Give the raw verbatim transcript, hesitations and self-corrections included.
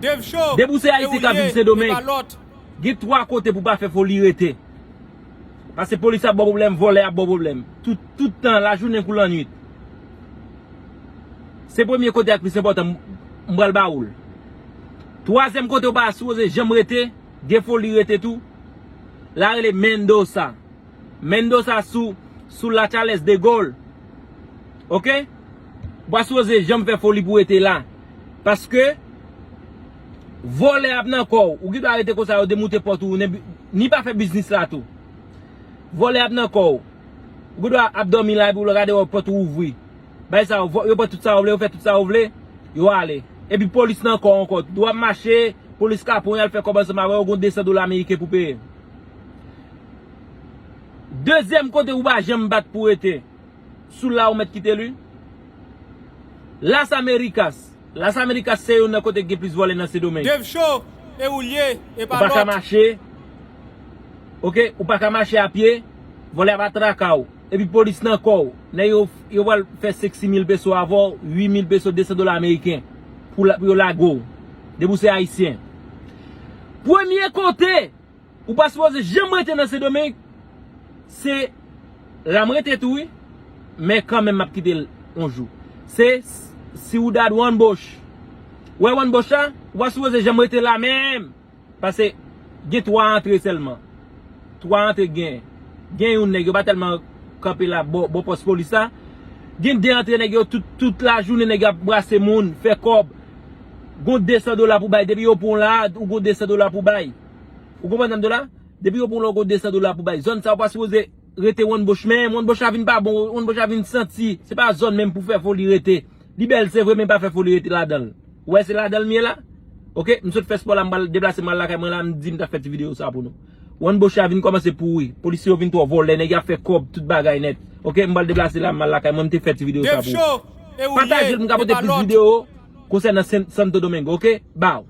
Depi w se Ayisyen k ap viv Sendomeng, gen twa kote pou w pa fè foli rete. Paske polis ap ba w pwoblèm, vòlè ap ba w pwoblèm. Tout, tout tan, lajounen kou lannwit. Se premye kote a k plis enpòtan, m, m pral ba ou l. Twazyèm kote ou pa sipoze janm rete, gen foli rete tou, la rele Mendoza. Mendoza sou, sou Lachalès de Gaulle. Oke? Ou pa sipoze janm fè foli pou rete la. Paske vòlè ap nan kò w. Ou gen dwa rete konsa, yo demoute pòt ou, ni, ni pa fè biznis la tou. Vòlè ap nan kò w. Ou gen dwa ap dòmi la, epi w gade wè pòt ou ouvri. Bay sa yo, vò-, yo pran tout sa yo vle, yo fè tout sa yo vle, yo ale. Epi polis nan kò w ankò. W ap mache, polis ka pran w, y al fè kòb ansanm avè w, gon de san dola ameriken pou peye. Dezyèm kote ou pa janm bat pou rete. Sou la ou mèt kite li. Las Americas. Las Americas se youn nan kote ki gen plis vòlè nan Sendomeng. Dave Show, e ou l ye, e pa lòt. Ou pa ka mache. Oke, ou pa ka mache a pye. Vòlè ap atraka w. Epi polis nan kò w. Nèg yo, yo pral fè senk, sis mil peso avè w, uit mil peso, de san dola ameriken. Pou la, pou yo lage w. Depi w se Ayisyen. Premye kote ou pa sipoze janm rete nan Sendomeng, se la m rete tou wi, men kanmenm m ap kite l yon jou. Se Ciudad Juan Bosch. Ou wè Juan Bosch la, ou pa sipoze janm rete la menm. Paske gen twa antre sèlman. Twa antre gen. Gen youn nèg yo pa tèlman kanpe la bò, bò pòs polis la. Gen de antre nèg yo tout, tout lajounen nèg yo ap brase moun, fè kòb. Gon de san dola pou bay. Depi yo pran w la, ou gon de san dola pou bay. Ou konprann sa m di w la? Depi yo pran w la, ou gon de san dola pou bay. Zòn sa ou pa sipoze rete Juan Bosch menm. Juan Bosch la vin pa bon. Juan Bosch la vin santi. Se pa zòn menm pou fè foli rete. Li bèl, se vre, men pa fè foli rete ladan l. Ou wè, se ladan l m ye la? Oke, m sot fè spò la, m pral deplase m al lakay mwen la, m di m t ap fè ti videyo sa pou nou. Juan Bosch la vin kòmanse pouri. Polisye yo vin twò vòlè, nèg y ap fè kòb, tout bagay nèt. Oke, m pral deplase la, m al lakay mwen, m te fè ti videyo sa pou nou. Pataje l pou m ka pote plis videyo konsènan Sen-, Santo Domingo, oke? Baw.